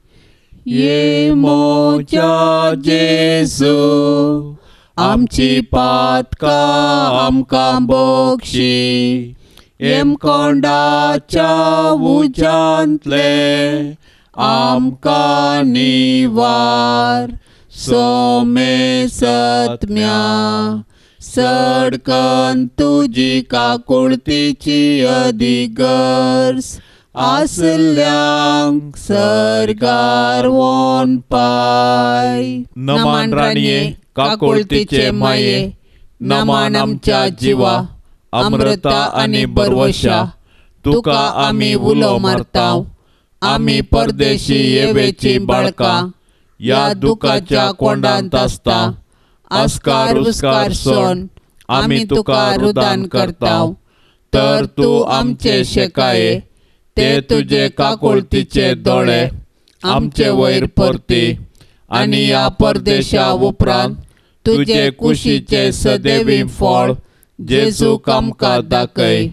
ये मोजा जेजू आमची पातकां आमकां बक्षी, येमकोंडाच्या उज्यांतले आमकां निवार, सोमे सत्म्या सडकन तुजी काकुळतीची अधिगर्ज आसल्यांक सरकार वोन पाय। नमान राणये काकुळतीचे माये, नमान आमच्या जिवा अमृता आनी बरवशा, तुका आमी उलो मारताव, आमी परदेशी येवेची बाळकां ह्या दुखाच्या कोंडांत आसता, आस्कार उस्कार सोन आमी तुका रुदान करताव, तर तूं आमचे शेकाये ते तुजे काकुळतीचे दोळे आमचे वयर परती आनी ह्या परदेशा उपरांत तुजे कुशीचे सदैवी फळ जेजूक आमकां दाखय।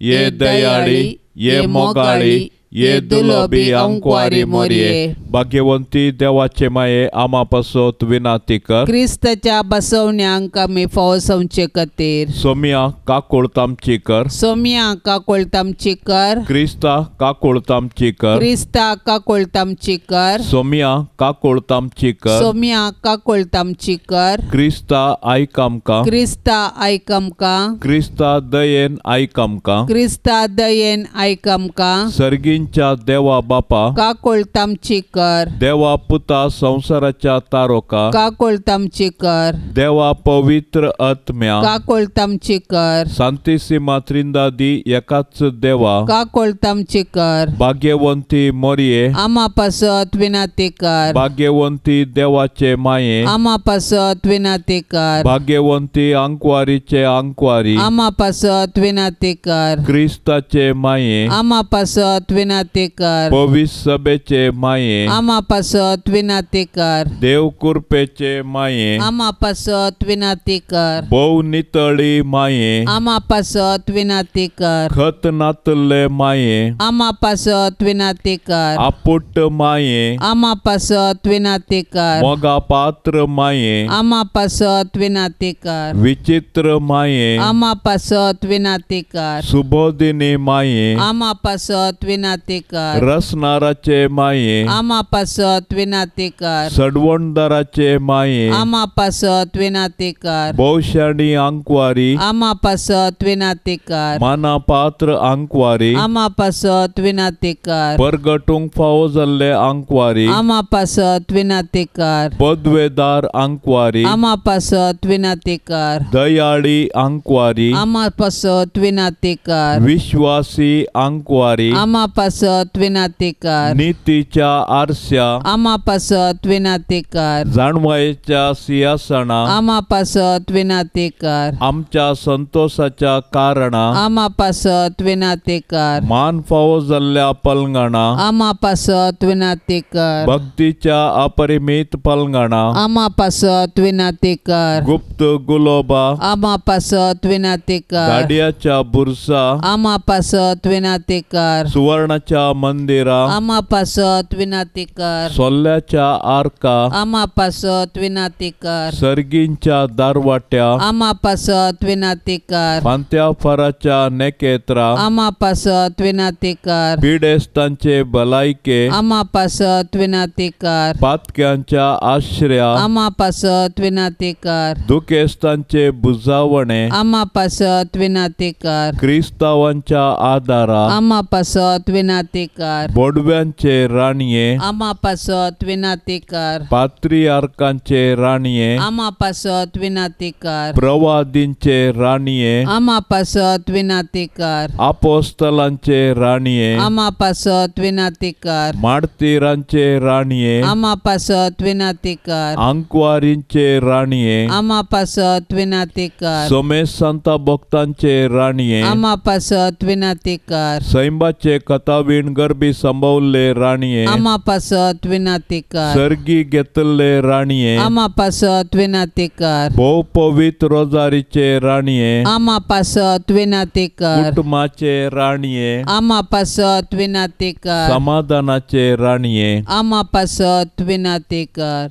ये दयाळी, ये मोगाळी, ये दुलबी अंकवारी मोरये, भाग्यवंती देवाचे माये आमा पासत विनंती कर। क्रिस्ताच्या बसवण्यांक आमी फावसवचे खातीर सोमिया काकुळत आमची कर, सोमिया काकुळत आमची कर, क्रिस्ता काकुळत आमची कर, क्रिस्ता काकुळत आमची कर, सोमिया काकुळत आमची कर, सोमिया काकुळत आमची कर, क्रिस्ता आयक आमकां, क्रिस्ता आयक आमकां, क्रिस्ता दयेन आयक आमकां, क्रिस्ता दयेन आयक आमकां, सर्गींच्या देवा बापा काकुळत आमची कर, देवा पुता संवसाराच्या तारोका काकुळत आमची कर, देवा पवित्र आत्म्या काकुळत आमची कर, सांतिसिमा त्रिंदादी एकाच देवा काकुळत आमची कर, भाग्यवंती मोरये आमा पासत विनंती कर, भाग्यवंती देवाचे माये आमा पासत विनंती कर, भाग्यवंती अंकवारीचे अंकवारी आमा पासत विनंती कर, क्रिस्ताचे माये आमा पासत विनंती कर, पवित्र सभेचे माये आमा पासत विनंती कर, देव कृपेचे माये आमा पासत विनंती कर, भोव नितळी माये आमा पासत विनंती कर, खत नातले माये आमा पासत विनंती कर, आपुट माये आमा पासत विनंती कर, मोगा पात्र माये आमा पासत विनंती कर, विचित्र माये आमा पासत विनंती कर, सुबोधिनी माये आमा पासत विनंती विनाती कर. रसनाराचे माये, आमा पासत विनाती कर. सडवणदाराचे माये, आमा पासत विनाती कर. भोवशाणी आंकवारी, आमा पासत विनाती कर. मानापात्र आंकवारी, आमा पासत विनाती कर. परगटूंक फावो जाल्ले आंकवारी, आमा पासत विनाती कर. पदवेदार आंकवारी, आमा पासत विनाती कर. दयाळी आंकवारी, आमा पासत विनाती कर. विश्वासी आंकवारी, आमा पासत विनाती कर. नितीच्या आरस्या, आमा पासत विनाती कर. जाणवायेच्या सिंहासना, आमा पासत विनाती कर. आमच्या संतोषाच्या कारणा, आमा पासत विनाती कर. मान फावो जाल्ल्या पलंगणा, आमा पासत विनाती कर. भक्तीच्या अपरिमित पलंगणा, आमा पासत विनाती कर. गुप्त गुलोबा, आमा पासत विनाती कर. गाडयाच्या बुरसा, आमा पासत विनाती कर. सुवर्णाच्या मंदिरा, आमा पासत विनाती कर. सोल्ल्याच्या आर्का, आमा पासत विनाती कर. सर्गींच्या दारवाट्या, आमा पासत विनाती कर. फांत्या फराच्या नेकेत्रा, आमा पासत विनाती कर. पिडेस्तांचे भलायके, आमा पासत विनाती कर. पातक्यांच्या आश्रया, आमा पासत विनाती कर. दुखेस्तांचे बुजावणे, आमा पासत विनाती कर. क्रिस्तावांच्या आदारा, आमा पासत विनाती कर. बोडव्यांचे राणये, आमा पासत विनाती कर. पात्रियार्कांचे राणये, आमा पासत विनाती कर. प्रवादींचे राणये, आमा पासत विनाती कर. आपोस्तलांचे राणये, आमा पासत विनाती कर. मार्तीरांचे राणये, आमा पासत विनाती कर. आंकवारींचे राणये, आमा पासत विनाती कर. सोमेश सांता भक्तांचे राणये, आमा पासत विनाती कर. सैंबाचे कथावीण गर्भी संभवल्ले राणये, आमा पासत विनाती कर. सर्गी घेतल्ले राणये, आमा पासत विनाती कर. भोव पवित्र रोजारीचे राणये, आमा पासत विनाती कर. कुटुंबाचे राणये, आमा पासत विनाती कर. समाधानाचे राणये, आमा पासत विनाती कर.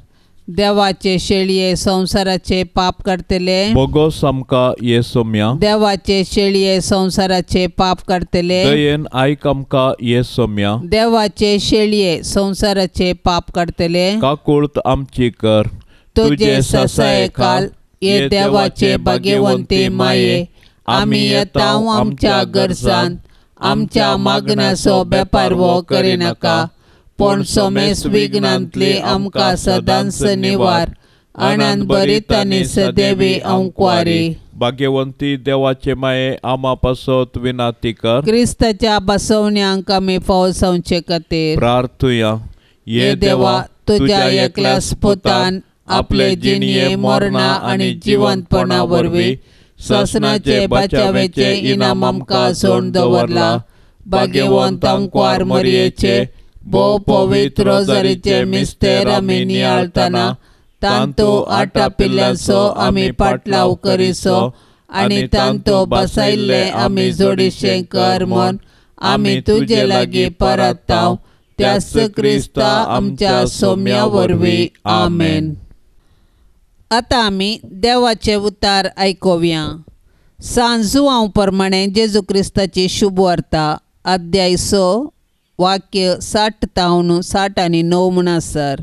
देवाचे शेळये संवसाराचे पाप काडटले, बोगोस आमकां ये सोम्या, देवाचे शेळये संवसाराचे पाप काडटले, दयेन आयक आमकां ये सोम्या, देवाचे शेळये संवसाराचे पाप काडटले, काकुळत आमची कर. तुजे ससायकाल ये देवाचे भाग्यवंती माये, आमी येता आमच्या गरजान, आमच्या मागण्याचो बेपारवो करिनाका, पूण सोमेस विघ्नांतली आमकां सदांच निवार. आनंद भरीत आनी सदैवी अंकवारी. भाग्यवंती देवाचे माये, आमा पासत विनाती कर. क्रिस्ताच्या बसवण्यांक आमी फावो जावचे खातीर प्रार्थुया. ये देवा, तुज्या एकल्याच पुतान आपले जिणये मरणा आनी जिवंतपणा वरवीं सासणाचे बचावेचे इनाम आमकां सोडून दवरला. भाग्यवंत आंकवार मरयेचे भोव पवित्र रोजारीचे मिस्तेर आमी नियाळतना तांतू आटापिल्ल्यांचो आमी पाटलाव करिसो आनी तांतू बसायल्ले आमी जोडीशें कर म्हूण आमी तुजे लागीं परताव त्याच क्रिस्ता आमच्या सोम्या वरवीं. आमेन. आतां आमी देवाचे उतार आयकुया. सांत जुआंव प्रमाणे जेजू क्रिस्ताची शुभवार्ता, अध्याय 6 वाक्य 60 तावन 60 आनी 9 म्हणसर.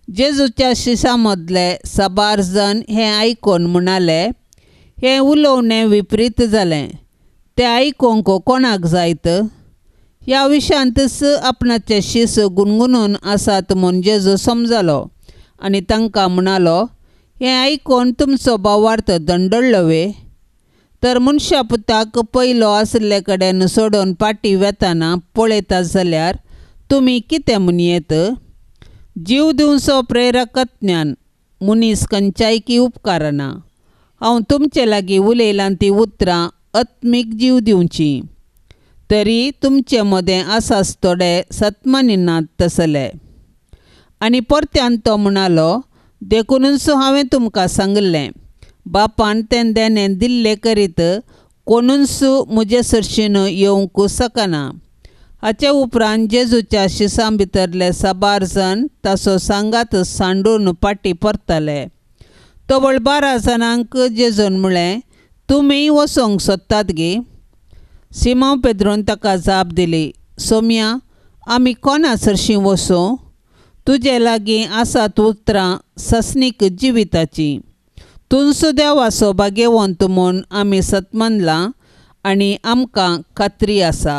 जेजूच्या शिसां मदले साबार जण हें आयकून म्हणाले, हें उलोवणें विपरीत जालें, तें आयकूंक कोणाक जायत? ह्या विशयांतच आपणाचे शीस गुणगुणून आसात म्हूण जेजू समजलो आनी तांकां म्हणालो, हें आयकून तुमचो भावार्थ दंडळ्ळो वे? तर मनशा पुताक पयलो आशिल्ले कडेन सोडून फाटीं वेतना पळयता जाल्यार तुमी कितें म्हणयेत? जीव दिवचो प्रेरकज्ञान मनीस खंयच्याय की उपकारना. हांव तुमचे लागीं उलयलां तीं उतरां आत्मीक जीव दिवचीं, तरी तुमचे मदें आसाच थोडे सत्मानिनात तसले. आनी परत्यान तो म्हणालो, देखुनूच हांवें तुमकां सांगिल्लें, बापान तें देणें दिल्लें करीत कोणूच म्हजे सरशीन येवंक शकना. हाचे उपरांत जेजूच्या शिसां भितरले साबार जाण ताचो सांगात सांडून फाटीं परतले. तवळ 12 जाणांक जेजून म्हळें, तुमी वचोंक सोदतात गे? सिमांव पेद्रून ताका जाप दिली, सोम्या आमी कोणा सरशीं वचूं? तुजे लागीं आसात उतरां ससनीक जिविताचीं. तुंच देवाचो भाग्यवंत म्हूण आमी सतमानलां आनी आमकां खात्री आसा.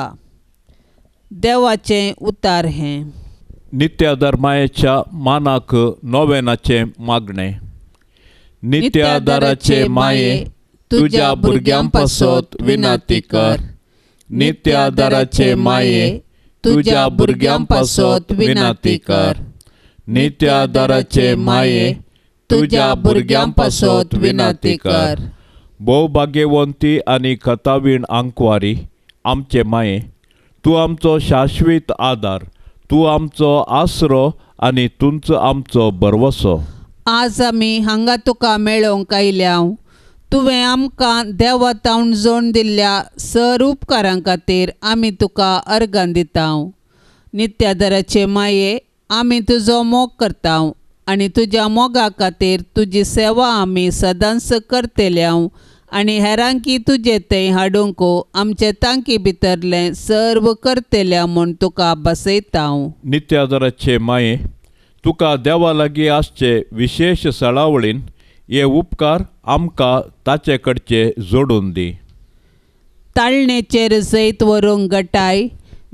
देवाचें उतार हें. नित्यादार मायेच्या मानाक नोवेनाचें मागणें. नित्यादाराचे माये, तुज्या भुरग्यां पासत विनंती कर. नित्यादाराचे माये, तुज्या भुरग्यां पासत विनंती कर. नित्यादाराचे माये, तुज्या भुरग्यां पासत विनंती कर. भोव भाग्यवंती आनी कथावीण आंकवारी आमचे माये, तूं आमचो शाश्वीत आदार, तूं आमचो आसरो आनी तुंच आमचो भरवसो. आज आमी हांगा तुका मेळोवंक आयल्या. तुवें आमकां देवा तावन जोड दिल्ल्या सर उपकारां खातीर आमी तुका अर्गां दिता. नित्यादाराचे माये, आमी तुजो मोग करता आनी तुज्या मोगा खातीर तुजी सेवा आमी सदांच करतल्या आनी हेरांकी तुजे थंय हाडूंक आमचे तांकी भितरलें सर्व करतल्या म्हूण तुका बसयता. नित्यादाराचे माये, तुका देवा लागीं आसचे विशेश सळावळीन हे उपकार आमकां ताचे कडचे जोडून दी. ताळणेचेर जैत व्हरूंक गटाय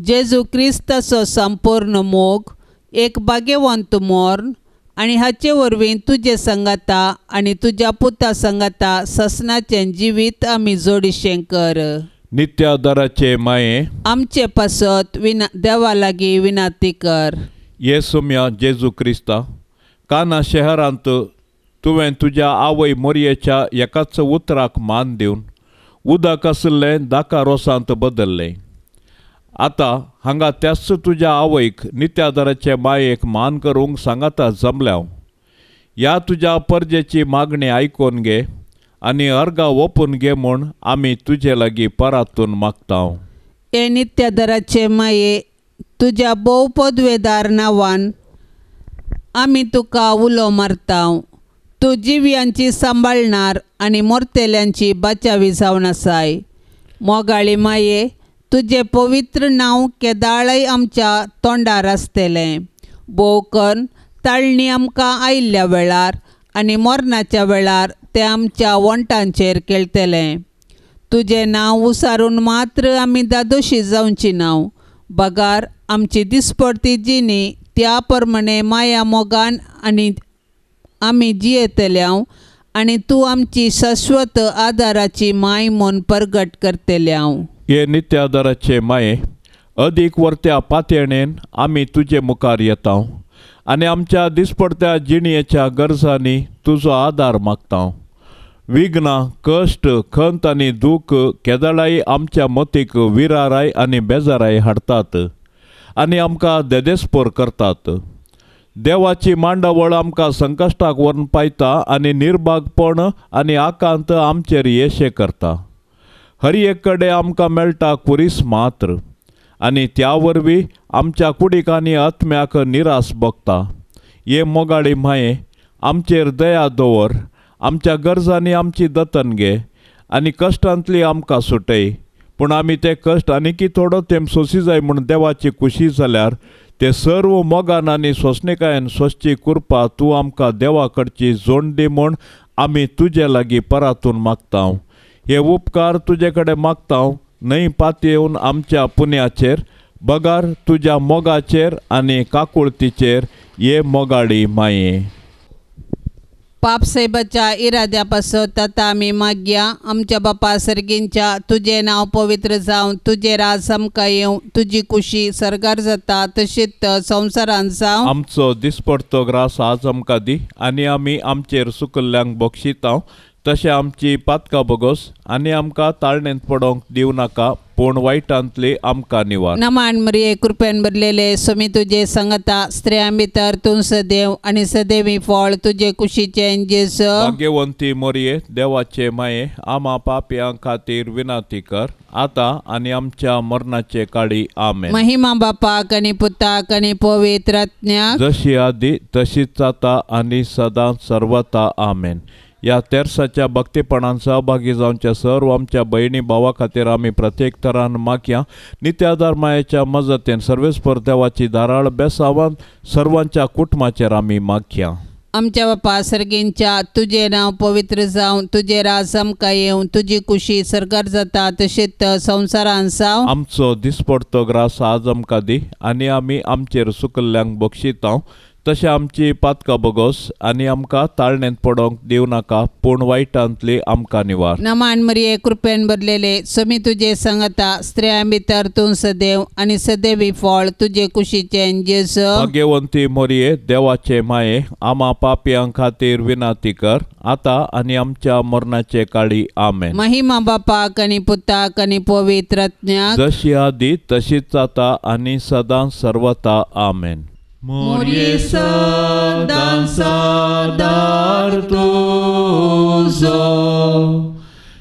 जेजू क्रिस्ताचो संपूर्ण मोग, एक भाग्यवंत मर्ण आनी हाचे वरवीं तुजे संगाता आनी तुज्या पुता संगाता ससनाचें जिवीत आमी जोडिशें कर. नित्यादाराचे माये, आमचे पासत देवा लागीं विनंती कर. येसुम्या जेजू क्रिस्ता, काना शहरांत तुवें तुज्या आवय मोरयेच्या एकाच उतराक मान दिवन उदक आशिल्लें दाका रोसांत बदल्लें. आतां हांगा त्याच तुज्या आवयक नित्यादाराचे मायेक मान करूंक सांगाता जमल्या. ह्या तुज्या परजेची मागणी आयकून घे आनी अर्गां ओपून घे म्हूण आमी तुजे लागीं परातून मागता. हे नित्यादाराचे माये, तुज्या भोव पदवेदार नांवान आमी तुका उलो मारता. तूं जिव्यांची सांबाळणार आनी मोरतेल्यांची बाचावी जावन आसाय. मोगाळी माये, तुजें पवित्र नांव केदाळय आमच्या तोंडार आसतलें. भोव करून ताळणी आमकां आयिल्ल्या वेळार आनी मरणाच्या वेळार तें आमच्या वण्टांचेर खेळटलें. तुजें नांव उसारून मात्र आमी दादोशी जावची नांव, बगार आमची दिसपडती जिणी त्या प्रमाणे माया मोगान आनी आमी जियेतल्या आनी तूं आमची शाश्वत आदाराची माय म्हूण परगट करतल्या. हे नित्यादाराचे माये, अदीक वर्त्या पातयेणेन आमी तुजे मुखार येता आनी आमच्या दिसपडत्या जिणयेच्या गरजांनी तुजो आदार मागता. विघ्नां, कश्ट, खंत आनी दूख केदळाय आमच्या मतीक विराराय आनी बेजाराय हाडटात आनी आमकां देदेस्पोर करतात. देवाची मांडावळ आमकां संकश्टाक व्हरून पायता आनी निर्भागपण आनी आकांत आमचेर येशे करता. हर एक कडेन आमकां मेळटा कुरीस मात्र आनी त्या वरवीं आमच्या कुडीक आनी आत्म्याक निरास भोगता. हे मोगाळी माये, आमचेर दया दवर, आमच्या गरजांनी आमची दतन घे आनी कश्टांतली आमकां सुटय. पूण आमी ते कश्ट आनीकी थोडो तेंप सोंसी जाय म्हूण देवाची खुशी जाल्यार ते सर्व मोगान आनी सोंसणिकायेन सोंसची कृपा तूं आमकां देवा कडची जोड दी म्हूण आमी तुजे लागीं परातून मागता. हे उपकार तुजे कडेन मागता न्हय पातयेवन आमच्या पुण्याचेर, बगार तुज्या मोगाचेर आनी काकुळतीचेर. हे मोगाळी माये, पापसाहेबाच्या इराद्या पासत आतां आमी मागया. आमच्या बापा सर्गींच्या, तुजें नांव पवित्र जावं, तुजें राज आमकां येवं, तुजी कुशी सर्गार जाता तशीच संवसारांत जावं. आमचो दिसपडतो ग्रास आज आमकां दी आनी आमी आमचेर सुकल्ल्यांक बक्षिता तशें आमची पातकां बोगोस आनी आमकां ताळणेंत पडोवंक दिवं नाका, पूण वायटांतली आमकां निवार. नमान मरिये, कृपेन भरलेले, स्वामी तुजे संगता, स्त्रियां भितर तूं सदैव आनी सदैवी फळ तुजे कुशीचें जेजू. भाग्यवंती मरिये, देवाचे माये, आमा पापयां खातीर विनंती कर आतां आनी आमच्या मरणाचे काळी. आमेन. महिमा बापाक आनी पुताक आनी पवित्र आत्म्याक, जशी आदी तशीच आतां आनी सदां सर्वता. आमेन. ह्या तेर्साच्या भक्तीपणान सहभागी जावच्या सर्व आमच्या भयणी भावा खातीर आमी प्रत्येक तरान मागया. नित्याधार मायेच्या मजतीन सर्वेस्पर देवाची धाराळ बेसावान सर्वांच्या कुटुंबाचेर आमी मागया. आमच्या बापा सर्गींच्या तुजें नांव पवित्र जावं, तुजें राज आमकां येवं, तुजी कुशी सरकार जाता तशेंच संवसारान जावं. आमचो दिसपडतो ग्रास आज आमकां दी आनी आमी आमचेर सुकल्ल्यांक बक्षितांव तशें आमची पातकां बगोस आनी आमकां ताळणेंत पडोवंक दिवं नाका, पूण वायटांतली आमकां निवार. नमान मरिये, कृपेन भरलेले, समी तुजे संगता, स्त्रियां भितर तूं सदैव आनी सदैवी फळ तुजे कुशीचें जेजू. भाग्यवंती मोरये, देवाचे माये, आमा पापयां खातीर विनंती कर आतां आनी आमच्या मरणाचे काळी. आमेन. महिमा बापाक आनी पुताक आनी पवित्र आत्म्याक, जशी आदी तशीच आतां आनी सदां सर्वता. आमेन. मोरये सदां सादार तुजो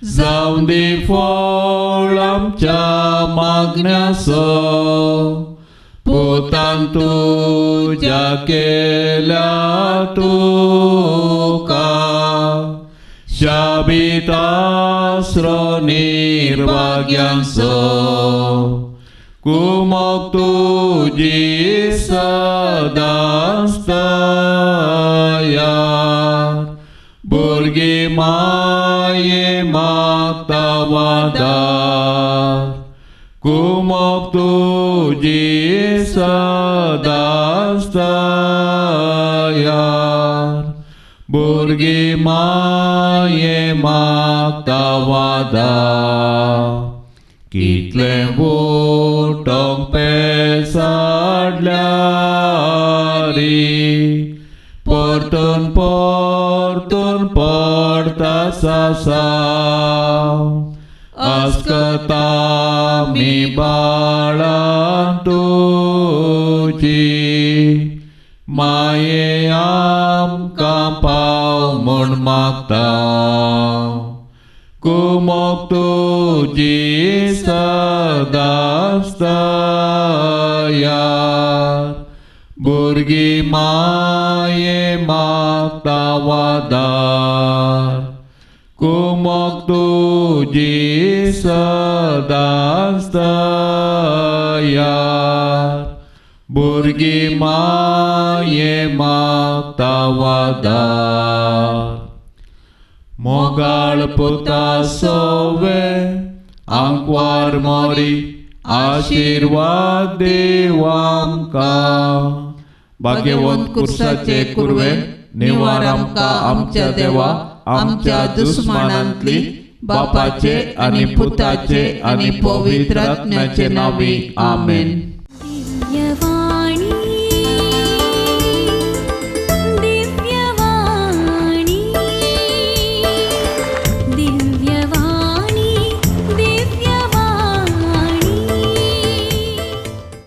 जावं दी फळ आमच्या मागण्याचो, पुतान तुज्या केल्या तुका शाबीत आसरो निर्भाग्यांचो, कुमक तुजी सदांच तयार, भुरगीं माये मागता वादार, कुमक तुजी सदांच तयार, भुरगीं माये मागता वादार. कितलें उठोंक पेसाडल्यारी परतून परतून पडता सासाव, आस्कता मी बाळां तुजी माये आमकां पाव म्हूण मागता, कुमक तुजी सदांच तयार, भुरगीं माये मागता वादार, कुमक तुजी सदांच तयार, भुरगीं माये मागता वादार. मोगाळ पुता सोवे आंकवार मोरी आशिर्वाद देव आमकां, भाग्यवंत कुर्साचे कुर्वे निवार आमकां आमच्या देवा आमच्या दुस्मानांतली, बापाचे आनी पुताचे आनी पवित्र आत्म्याचे नांवी. आमेन. दिव्यवाणी.